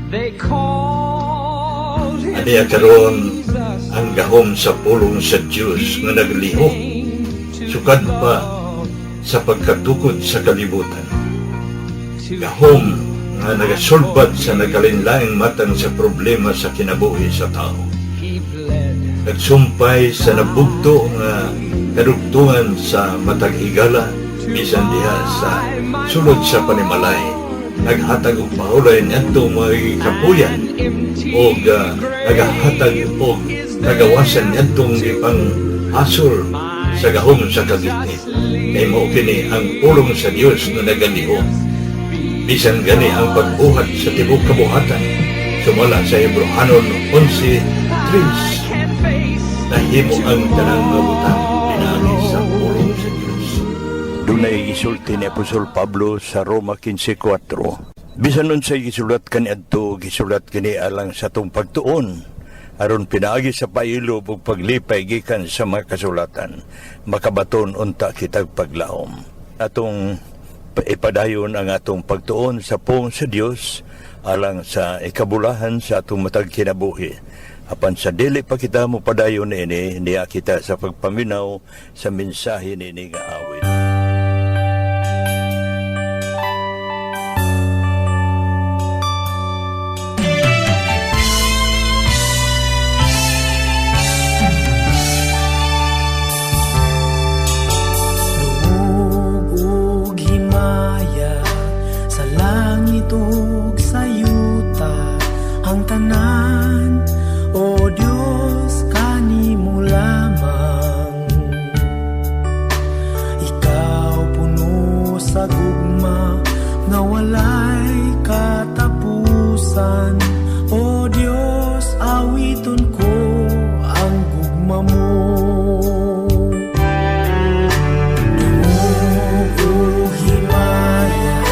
They called him Aniya karon Jesus. ang gahom sa pulong sa Dios nga naglihok sukad pa sa pagkatukod sa kalibutan. Gahom nga nagasulbad sa nagkalainlaing matang sa problema sa kinabuhi sa tao. He bled. Nagsumpay sa nabugto nga kadugtungan sa matag higala bisan diha sa sulod sa panimalay. Naghatag og pahuloy niadto mga kapuyan og nagahatag og kagawasan niadtong gipang hasol sa gahom sa kagitnit. Kay mao kini ang pulong sa Dios nga nagalihok. Bisan gani ang pagbuhat sa tibuok kabuhatan, sumala sa Hebrohanon 11:3, Can't face nahimo ang tanang nga butang pinaagi sa pulong sa Dios. Dunay gisulti ni Apostol Pablo sa Roma 15:4. Bisan unsay gisulat kaniadto, gisulat kini alang sa atong pagtuon aron pinaagi sa pailob ug paglipay gikan sa mga kasulatan, makabaton unta kitag paglaom. Atong ipadayon ang atong pagtuon sa pulong sa Dios alang sa ikabulahan sa atong matag kinabuhi. Apan sa dili pa kita mopadayon niini, niya kita sa pagpaminaw sa mensahe niini nga awit. Dungog ug himaya sa langit ug sa yuta, ang tanan, O Dios, kanimo lamang. Ikaw puno sa gugma nga walay katapusan. O Dios, awiton ko ang gugma mo. Dungog ug himaya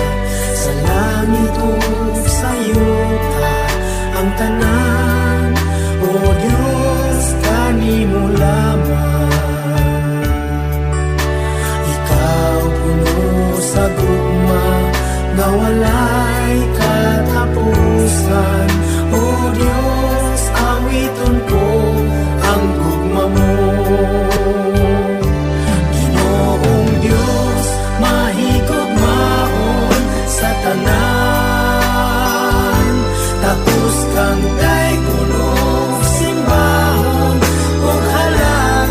sa langit ug sa yuta, ang tanan, O Dios, kanimo lamang. Ikaw puno sa gugma nga walay katapusan. O Dios, awiton ko ang gugma mo. Ginoong Dios, mahigugmaon sa tanan. Takos kang daygon, simbahon ug halaran.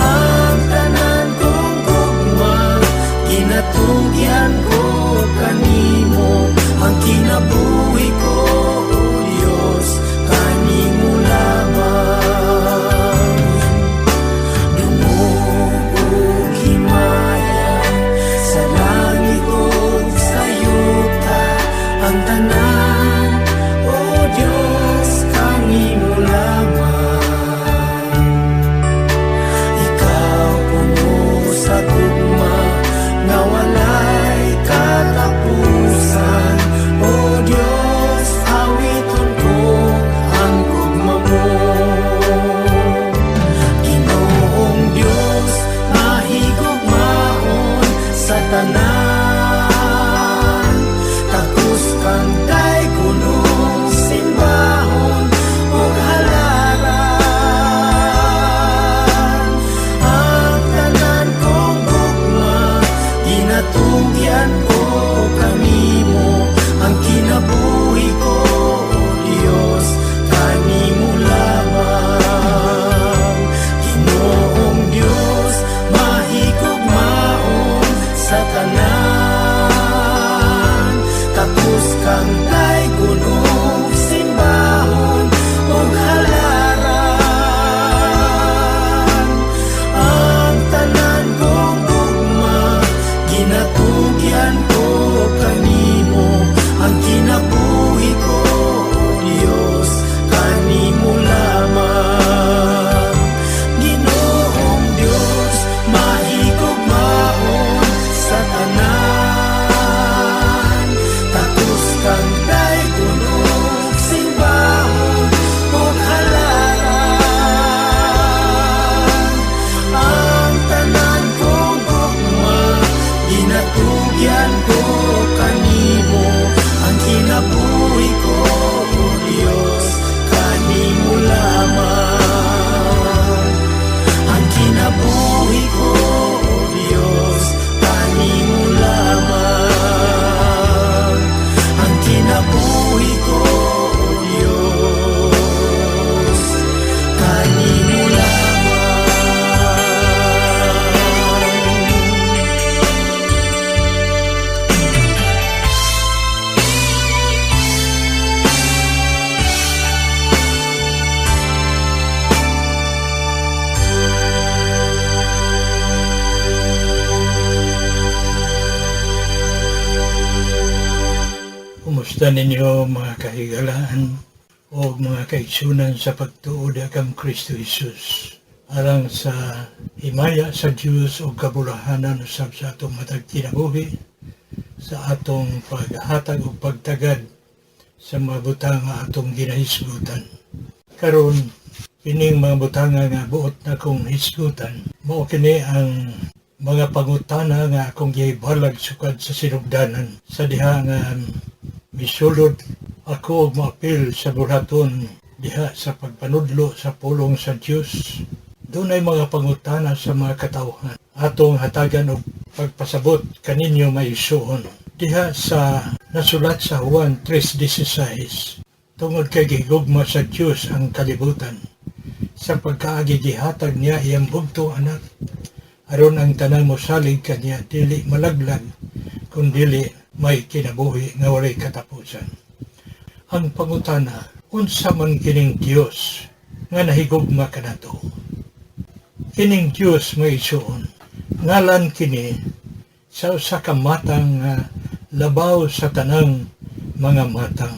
Ang tanan kong gugma ginatugyan ko kanimo. Ang kinabuhi ko, O Dios, kanimo lamang. Dungog ug himaya sa langit ug sa yuta, ang tanan, O Dios, kanimo lamang. Ikaw puno sa gugma nga walay katapusan. O Dios, awiton ko ang gugma mo. Ginoong Dios, mahigugmaon sa tanan. Takos kang daygonon, simbahon ug halaran. Ang tanan kong gugma ginatugyan ko kanimo. Ang kinabuhi ko, O Dios, kanimo lamang. Ginoong Dios, mahigugmaon sa tanan. Takos kang daygonon, simbahon ug halaran. Ang tanan kong gugma ginatugyan ko kanimo. Ang kinabuhi ko, O Dios, kanimo lamang. Ginoong Dios, mahigugmaon sa tanan. Takos kang daygonon, simbahon ug halaran. Ang tanan kong gugma ginatugyan ko kanimo. Kinabuhi ko, O Diyos, kanimo lamang. Ang kinabuhi ko, O Diyos, kanimo lamang. Ang kinabuhi ko, O Diyos, kanimo lamang. Kumusta ninyo, mga kahigalaan o mga kaigsunan sa pagtuo kang Kristo Jesus? Alang sa himaya sa Dios o kabulahanan usab sa atong matag kinabuhi, sa atong paghatag o pagtagad sa mga butang nga atong ginahisgutan. Karon, kining mga butanga nga buot na kong hisgutan, mao kini ang mga pangutana nga akong gibalag sukad sa sinugdanan sa diha nga misulod ako og moapil sa buhaton diha sa pagpanudlo sa pulong sa Dios. Dunay mga pangutana sa mga katawhan. Atong hatagan og pagpasabot kaninyo, maisuon. Diha sa nasulat sa Juan 3:16, tungod kay gigugma sa Dios ang kalibutan sa pagkaagi gihatag niya iyang bugtong anak, aron ang tanang mosalig kaniya dili malaglag kun dili may kinabuhi nga walay katapusan. Ang pangutana, unsa man kining Dios nga nahigugma kanato? Kining Dios, mga igsoon, ngalan kini sa usa ka matang nga labaw sa tanang mga matang.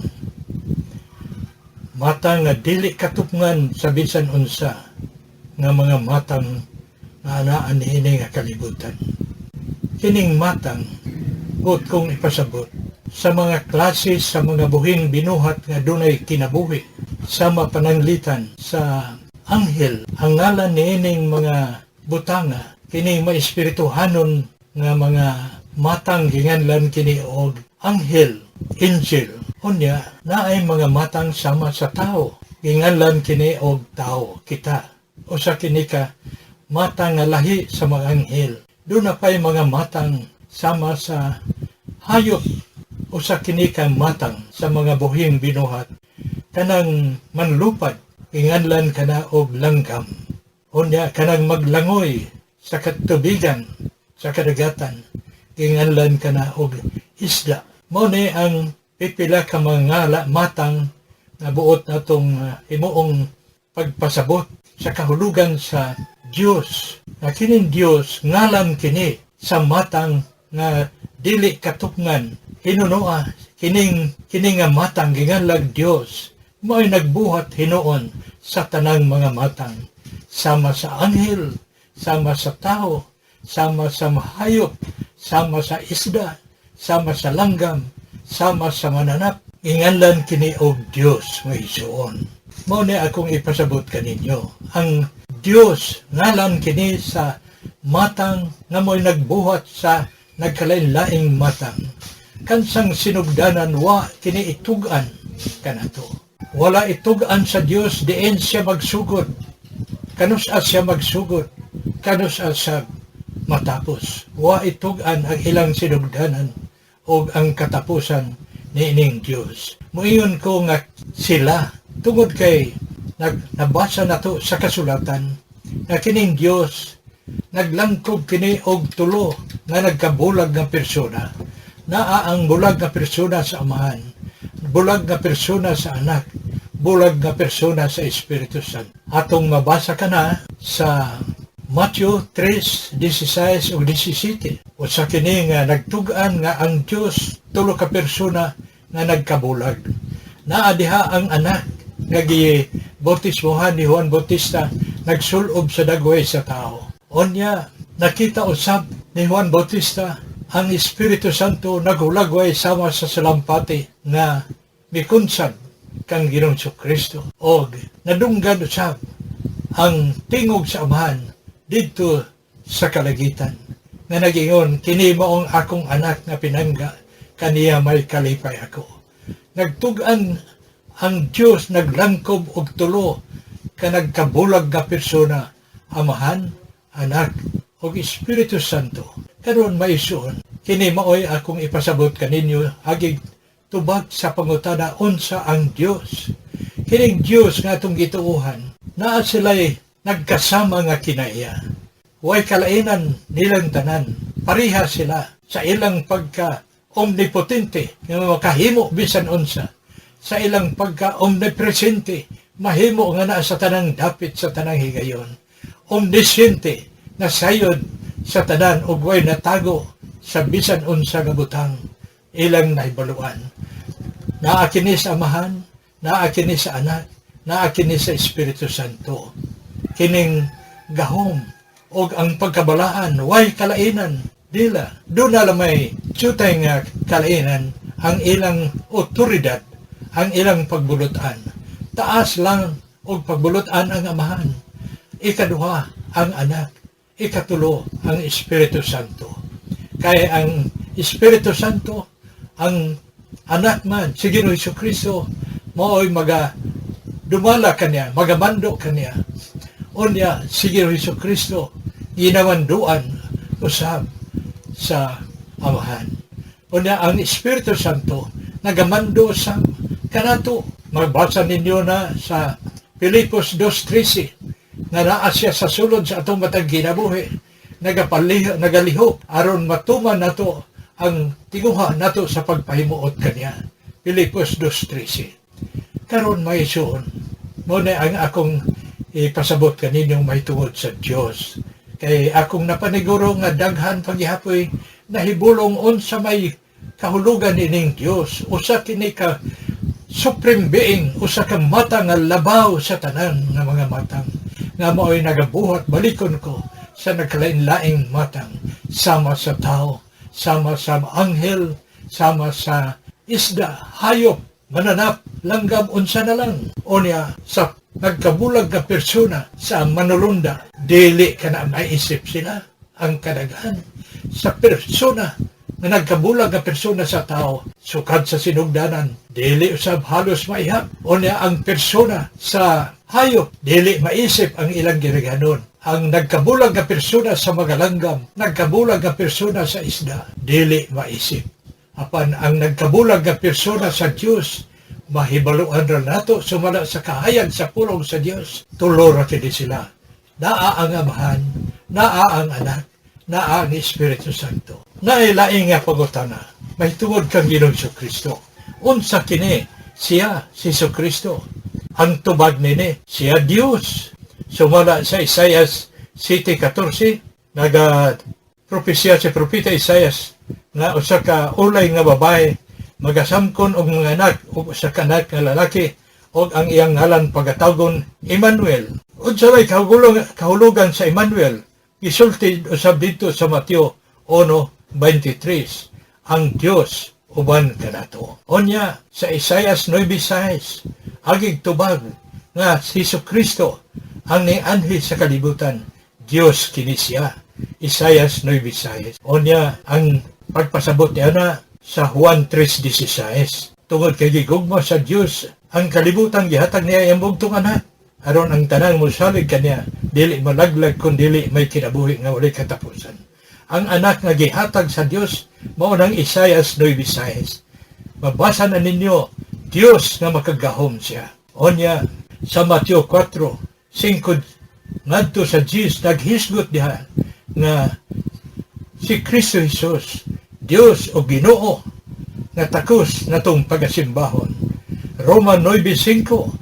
Matang nga dili katupngan sa bisan unsa nga mga matang nga anaa niini nga kalibutan. Kining matang, buot kong ipasabot sa mga klase sa mga buhing binuhat nga dunay kinabuhi, sama pananglitan sa anghel. Ang ngalan niining mga butanga, kining maespirituhanon nga mga matang, ginganlan kini og anghel, angel. Unya, naay mga matang sama sa tao, ginganlan kini og tao, kita. Usa kini ka matang nga lahi sa mga anghel. Duna pay mga matang sama sa hayop. Usa kini ka matang sa mga buhing binuhat kanang manlupad, inganlan kana og langgam. Unya, kanang maglangoy sa katubigan, sa kadagatan, ginganlan kana og isda. Mao ni ang pipila ka mga matang nga buot natong himuong pagpasabot sa kahulugan sa Dios, nga kining Dios ngalan kini sa matang nga dili katupngan hinunoa. Kining kini nga matang ginganlag Dios, mao'y nagbuhat hinuon sa tanang mga matang, sama sa anghel, sama sa tao, sama sa mahayop, sama sa isda, sama sa langgam, sama sa mananap. Inganlan kini og Dios, mga igsoon. Mao ni akong ipasabot kaninyo. Ang Dios, ngalan kini sa matang nga mo'y nagbuhat sa nagkalain-laing matang. Kansang sinugdanan, wa kini itug-an kanato. Wala itug-an sa Dios diin siya magsugod, kanus-a siya magsugod, kanus-a siya matapos. Wa itug-an ang ilang sinugdanan o ang katapusan niining Dios. Moingon ko nga sila tungod kay nabasa nato sa kasulatan nga kining Dios naglangkob kini og tulo nga nagkabulag nga persona. Naa ang bulag nga persona sa Amahan, bulag nga persona sa Anak, bulag nga persona sa Espiritu Santo. Atong mabasa kana sa Matthew 3:16 ug 17. Usa kini nga nagtug-an nga ang Dios tulo ka persona nga nagkabulag. Naa diha ang Anak nga gibautismohan ni Juan Bautista, nagsulob sa dagway sa tao. Onya, nakita usab ni Juan Bautista ang Espiritu Santo naghulagway sama sa salampati nga mikunsab kang Ginoong Kristo. Og nadunggan usab ang tingog sa Amahan didto sa kalagitan nga nagingon, "Kini maong akong anak nga pinangga, kaniya may kalipay ako." Nagtug-an ang Dios, naglangkob og tulo ka nagkabulag nga persona: Amahan, Anak, ug Espiritu Santo. Karon, mga igsoon, kini maoy akong ipasabot kaninyo agig tubag sa pangutana unsa ang Dios. Kining Dios nga atong gituohan, naa sila'y nagkasama nga kinaiya. Way kalainan nilang tanan. Pareha sila sa ilang pagka omnipotente nga makahimo bisan unsa. Sa ilang pagka omnipresente, mahimo nga naa sa tanang dapit sa tanang higayon. Omnisciente, nasayod sa tanan ug way natago sa bisan unsa nga butang, ilang nahibaluan. Naa kini sa Amahan, naa kini sa Anak, naa kini sa Espiritu Santo. Kining gahom og ang pagkabalaan, way kalainan dila. Duna lamay tsutay nga kalainan, ang ilang otoridad, ang ilang pagbulutan. Taas lang og pagbulutan ang Amahan. Ikaduha ang Anak, ikatulo ang Espiritu Santo. Kay ang Espiritu Santo, ang Anak man, si Ginoong Kristo, mao'y maga dumala kaniya, magamando kaniya. Unya, si Ginoong Kristo, ginamanduan usab sa Amahan. Unya, ang Espiritu Santo, nagamando sa kanato. Magbasa ninyo na sa Filipos 2.13, nga naa siya sa sulod sa atong matag kinabuhi, nagapalih, nagalihok, aron matuman nato ang tinguha nato sa pagpahimuot kaniya. Filipos 2.13. Karon, mga igsoon, mao na ang akong ipasabot kaninyong mahitungod sa Dios. Kay akong napaniguro nga daghan paghihapoy nahibulong unsa may kahulugan ining Dios. Usa kini ka supreme being, usa ka mata nga labaw sa tanan nga mga matang nga mao'y nagabuhat, balikon ko, sa nagkalain-laing matang, sama sa tao, sama sa anghel, sama sa isda, hayop, mananap, langgam, unsa na lang. Unya, sa nagkabulag nga persona sa manulunda, dili ka na maisip sila ang kadaghan sa persona nga nagkabulag nga persona sa tao sukad sa sinugdanan, dili usab halos maihap. Unya ang persona sa hayop, dili maisip ang ilang girighanon. Ang nagkabulag nga persona sa mga langgam, nagkabulag nga persona sa isda, dili maisip. Apan ang nagkabulag nga persona sa Dios, mahibaluan ra nato sumala sa kahayag sa pulong sa Dios. Tulo ra kini sila. Naa ang Amahan, naa ang Anak, naa ang Espiritu Santo. Naay laing nga pangutana mahitungod kang Ginoong Kristo. Unsa kini siya, si Kristo? Ang tubag nini, siya Dios. Sumala sa Isaias 7:14, naga propesya si Propeta Isaias nga usa ka ulay nga babae magasamkon og mga anak og usa ka anak nga lalaki og ang iyang ngalan pagatawgon Emmanuel. Unsa may kahulugan sa Emmanuel? Gisulti usab didto sa Mateo 1:23, ang Dios uban kanato. Unya sa Isaias 9:6, agig tubag nga si Kristo ang nianhi sa kalibutan, Dios kini siya. Isaias 9:6. Unya ang pagpasabot niya na sa Juan 3:16. Tungod kay gigugma sa Dios ang kalibutan, gihatag niya ang bugtong Anak aron ang tanang mosalig kaniya dili malaglag kun dili may kinabuhi nga walay katapusan. Ang Anak nga gihatag sa Dios mao nang Isaias 9:6. Mabasa na ninyo, Dios nga makagahom siya. Onya sa Mateo 4:5 ngadto sa 10, naghisgot diha nga si Kristo Jesus, Dios o Ginoo nga takos natong pagasimbahon. Roma 9:5,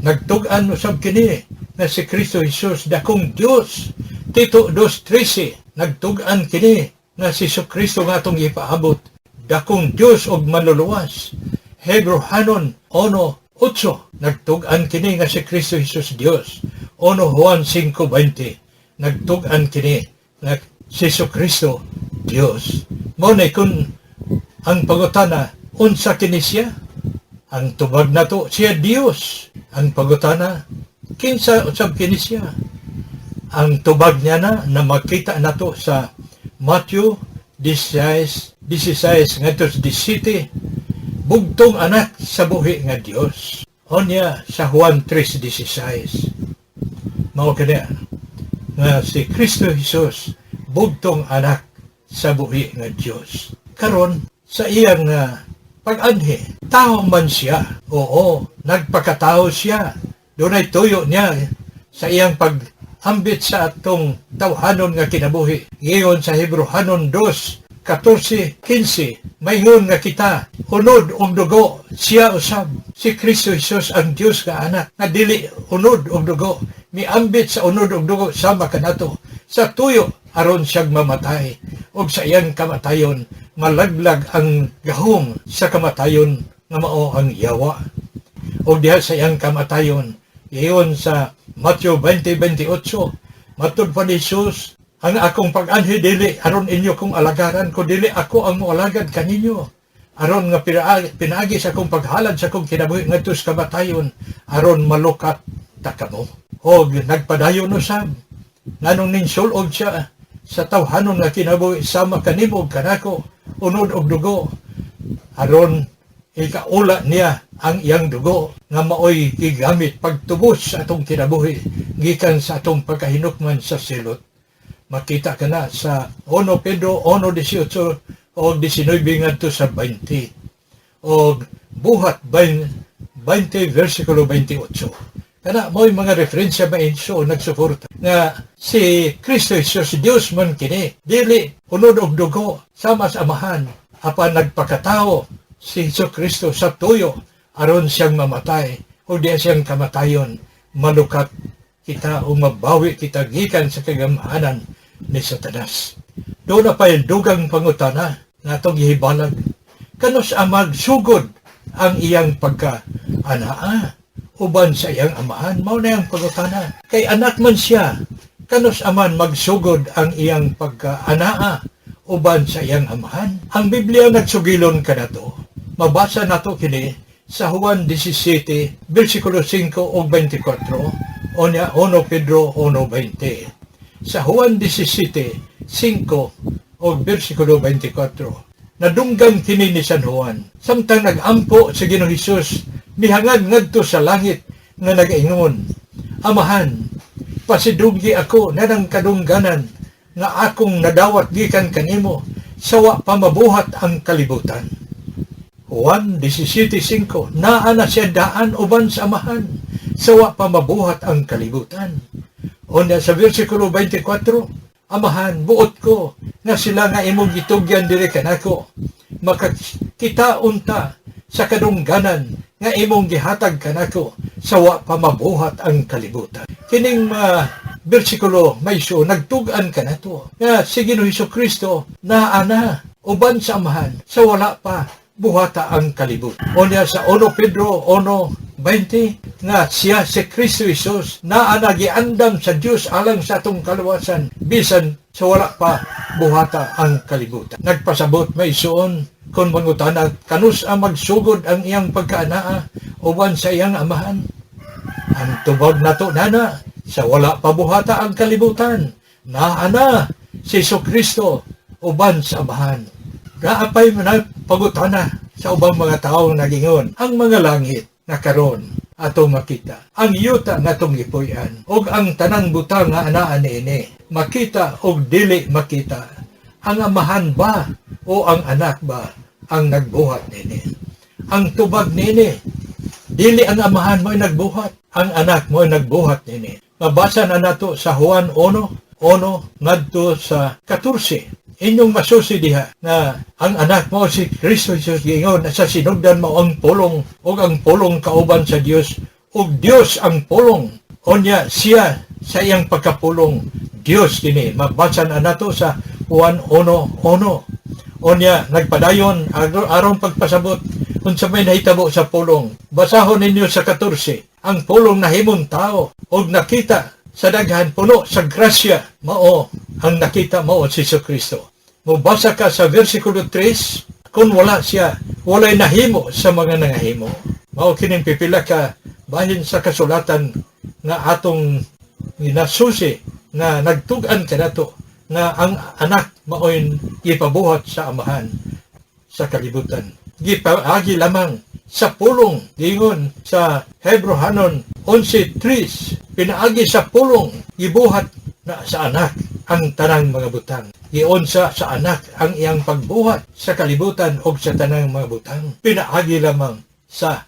nagtug-an usab kini nga si Kristo Jesus dakong Dios. Tito 2:13, nagtug-an kini nga si Kristo nga atong ipaabot dakong Dios og manluluwas. Hebreohanon 1:8, nagtug-an kini nga si Kristo Jesus Dios. 1 Juan 5:20, nagtug-an kini nga si Kristo Dios. Mao na kun ang pangutana unsa kini siya, ang tubag nato, siya Dios. Ang pangutana, kinsa usab kini siya? Ang tubag niya na na makita nato sa Matthew 16, 16 ngadto sa 17. Bugtong anak sa buhi nga Dios. Onya sa Juan 3:16. Mao kini nga si Kristo Jesus bugtong anak sa buhi nga Dios. Karon sa iyang pag-anhi, tao man siya. Oo, nagpakatao siya. Dunay tuyo niya sa iyang pag-ambit sa atong tawhanon nga kinabuhi. Giyon sa Hebreohanon 2:14, 15, maingon nga kita, unod og dugo, siya usab, si Kristo Jesus ang Dios nga anak, nga dili unod og dugo, miambit sa unod og dugo sama kanato, sa tuyo aron siyang mamatay, og sa iyang kamatayon, malaglag ang gahom sa kamatayon nga mao ang yawa. Og diha sa iyang kamatayon, iyon sa Matthew 20:28, matud pa ni Jesus, "Ang akong pag-anhi dili aron inyo kong alagaran, kun dili ako ang moalagad kaninyo aron nga pinaagi sa akong paghalad sa akong kinabuhi ngadto sa kamatayon aron malukat ta kamo." Og nagpadayon usab nganong ninsul-ob siya sa tawhanon nga kinabuhi sama kanimo ug kanako, unod og dugo, aron ikaula niya ang iyang dugo nga maoy gigamit pagtubos sa atong kinabuhi gikan sa atong pagkahinukman sa silot. Makita ka na sa 1 Pedro 1:18 o 19 ngadto sa 20 o Buhat 20 versikulo 28. Kana mo'y mga referensya, mga igsoon, nagsuporta nga si Kristo Jesus Dios man kini, dili unod og dugo sama sa Amahan, apan nagpakatao si Hesus Kristo sa tuyo aron siyang mamatay o diya siyang kamatayon malukat kita o mabawi kita gikan sa kagamhanan ni Satanas. Duna pa'y dugang pangutana nga atong gihibalag. Kanus-a magsugod ang iyang pagka anaa uban sa iyang amahan? Mao na ang pangutana. Kay anak man siya, kanus-a man magsugod ang iyang pagka anaa uban sa iyang amahan? Ang Biblia nagsugilon kanato. Mabasa nato kini sa Juan 17, versikulo 5 ug 24, onya 1 Pedro 1:20. Sa Juan 17, 5 ug versikulo 24. Nadunggan kini ni San Juan. Samtang nagampo sa Ginoong Hesus, mihangad ngadto sa langit nga nagaingon, "Amahan, pasidunggi ako nanang kadungganan nga akong nadawat gikan kanimo sa wa pa mabuhat ang kalibutan." Juan 17:5, naa na siya daan uban sa Amahan sa wa pa mabuhat ang kalibutan. Unya sa versikulo 24, "Amahan, buot ko nga sila nga imong gitugyan diri kanako makakita unta sa kadungganan nga imong gihatag kanako sa wa pa mabuhat ang kalibutan." Kining mga bersikulo, mga igsoon, nagtug-an kanato nga si Ginoong Hesus Kristo naa na uban sa Amahan sa wala pa buhata ang kalibutan. Unya sa 1 Pedro 1:20 nga siya si Kristo Jesus naa na giandam sa Dios alang sa atong kaluwasan bisan sa wala pa buhata ang kalibutan. Nagpasabot, mga igsoon, kung mangutana kanus-a magsugod ang iyang pagkaanaa uban sa iyang amahan. Ang tubag nato nana, sa wala pa buhata ang kalibutan, naa na si Hesus Kristo uban sa Amahan. Naa pa'y na pangutana sa ubang mga tao nagingon, ang mga langit na karon atong makita, ang yuta nga atong gipuy-an, ug ang tanang butang nga anaa niini, makita og dili makita, ang Amahan ba o ang anak ba ang nagbuhat nini? Ang tubag nini, dili ang Amahan mo'y nagbuhat, ang anak mo'y nagbuhat nini. Mabasa na nato sa Juan 1:1 ngadto sa 14. Inyong masusi diha nga ang anak mao si Kristo Jesus. Giingon na sa sinugdan mao ang Pulong ug ang Pulong kauban sa Dios ug Dios ang Pulong. Unya siya sa iyang pagkapulong Dios kini. Mabasa na nato sa Juan 1:1. Unya nagpadayon aron pagpasabot unsa may nahitabo sa Pulong. Basahon ninyo sa 14. Ang Pulong nahimong tao ug nakita sa daghan, puno sa grasya. Mao ang nakita mao si Hesus Kristo. Mobasa ka sa versikulo 3, kung wala siya, walay nahimo sa mga nangahimo. Mao kining pipila ka bahin sa kasulatan nga atong ginasusi nga nagtug-an kanato nga ang anak maoy gipabuhat sa Amahan. sa kalibutan. Gipaagi lamang sa pulong, dingon sa Hebrohanon 11:3, pinaagi sa pulong gibuhat na sa Anak ang tanang mga butang. Gionsa sa Anak ang iyang pagbuhat sa kalibutan og sa tanang mga butang. Pinaagi lamang sa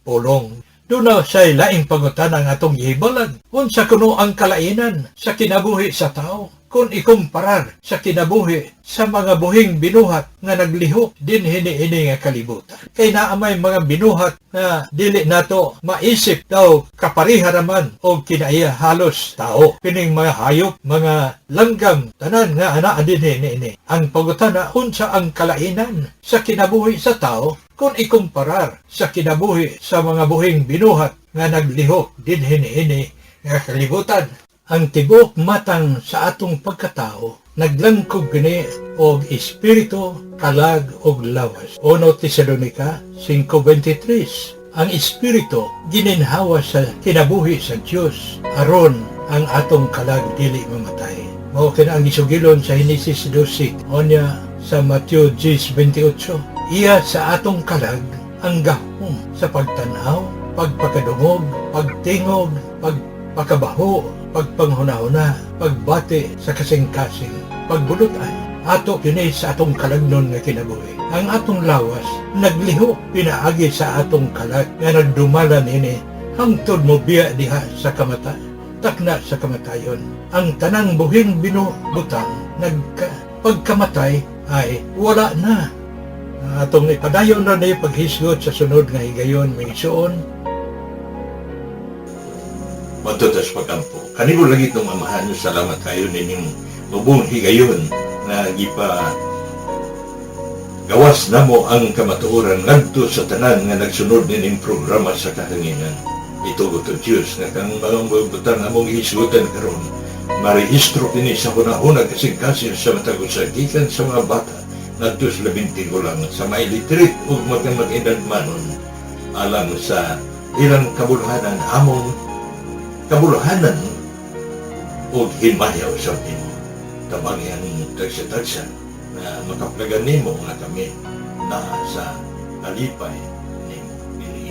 pulong. Duna say laing pangutana ang atong gihibalan. Unsa kuno ang kalainan sa kinabuhi sa tao kung ikumparar sa kinabuhi sa mga buhing binuhat nga naglihok dinhi niini nga kalibutan? Kay naa may mga binuhat nga dili nato maisip daw kapareha raman og kinaiya halos tao. Kining mga hayop, mga langgam, tanan nga anaa dinhi niini. Ang pangutana, unsa ang kalainan sa kinabuhi sa tao kung ikumparar sa kinabuhi sa mga buhing binuhat nga naglihok dinhi niini nga kalibutan? Ang tibuok matang sa atong pagkatao naglangkob kini og espiritu, kalag og lawas. 1 Tesalonica 5:23. Ang espiritu gininhawa sa kinabuhi sa Dios aron ang atong kalag dili mamatay. Mao kina ang gisugilon sa Henesis 12 onya sa Mateo 10:28. Iya sa atong kalag ang gahom sa pagtanaw, pagpakadungog, pagtingog, pagpakabaho, pagpanghunahuna, pagbati sa kasing-kasing, pagbulutan. Ato kini sa atong kalagnon nga kinabuhi. Ang atong lawas naglihok pinaagi sa atong kalag nga nagdumala nini hangtod mo biya diha sa kamata takna sa kamatayon. Ang tanang buhing binubutang nagka pagkamatay ay wala na. Atong ipadayon na na paghisgot sa sunod nga higayon, mga igsoon. Matutas pagampo. Kanimo langit ng Amahan, salamat kayo nining mubong higayon na gipa gawas namo ang kamatuoran ngadto sa tanan nga nagsunod nining programa sa kahanginan. Itugot o Diyos nga kang mga butang among hisgutan karon marehistro kini sa hunahuna kasing-kasing sa matag usa, gikan sa mga bata ngadto sa labing tigulang, sa may literate ug mga mag-edad manon, alang sa ilang kabulhanan, among kabulhanan ug himayaw sa nimo. Tabangi ang tagsa-tagsa na makaplagan nimo nga kami na sa kalipay nimo.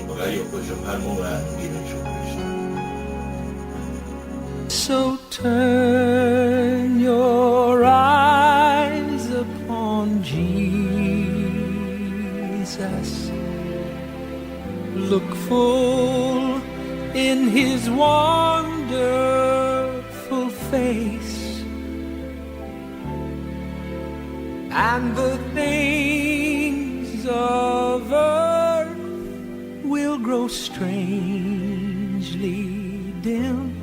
Ipagayo ko sa mahal mo nga Ginoong Kristo. So turn your eyes upon Jesus. Look full in his wonderful face, and the things of earth will grow strangely dim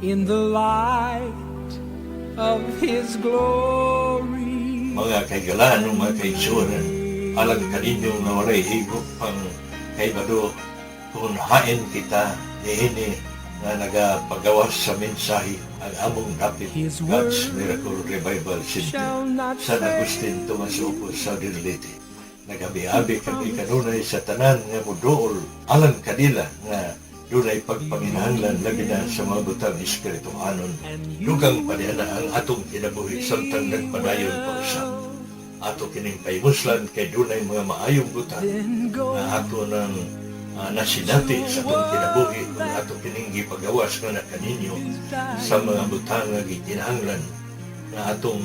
in the light of his glory. Mga kaigalaan o mga kaigsuonan, alang kaninyo nga walay higop pang kaibado kung hain kita niini nga nagapagawas sa mensahe, ang among dapit His God's word Miracle Revival Center, shall not San Agustin, Tomas Opo, Southern Leyte. Nagabi-abi kami kanunay sa tanan nga muduol alang kanila nga dunay pagpanginahanglan, labi na sa mga butang espirituhanon. Dugang pa niya na ang atong kinabuhi samtang nagpadayon pa usab. Ato kining pahimuslan kay dunay mga maayong butang nga ato nang nasinati sa atong kinabuhi kung ato kining gipagawas nga na kaninyo sa mga butang nga gikinahanglan nga atong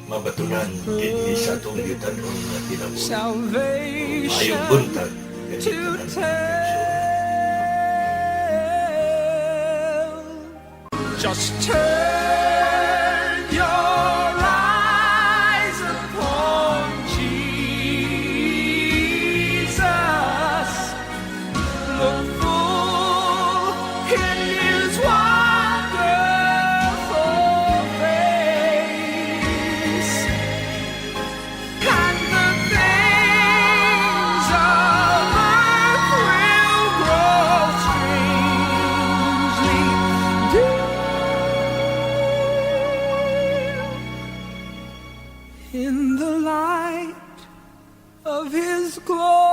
mabatunan dinhi sa atong yutanon nga kinabuhi. Salvation Maayong buntag to kaninyong tanan. tell. Just turn your eyes upon Jesus. Look full in his wonderful face, and the things of earth will grow strangely dim in the light of his glory.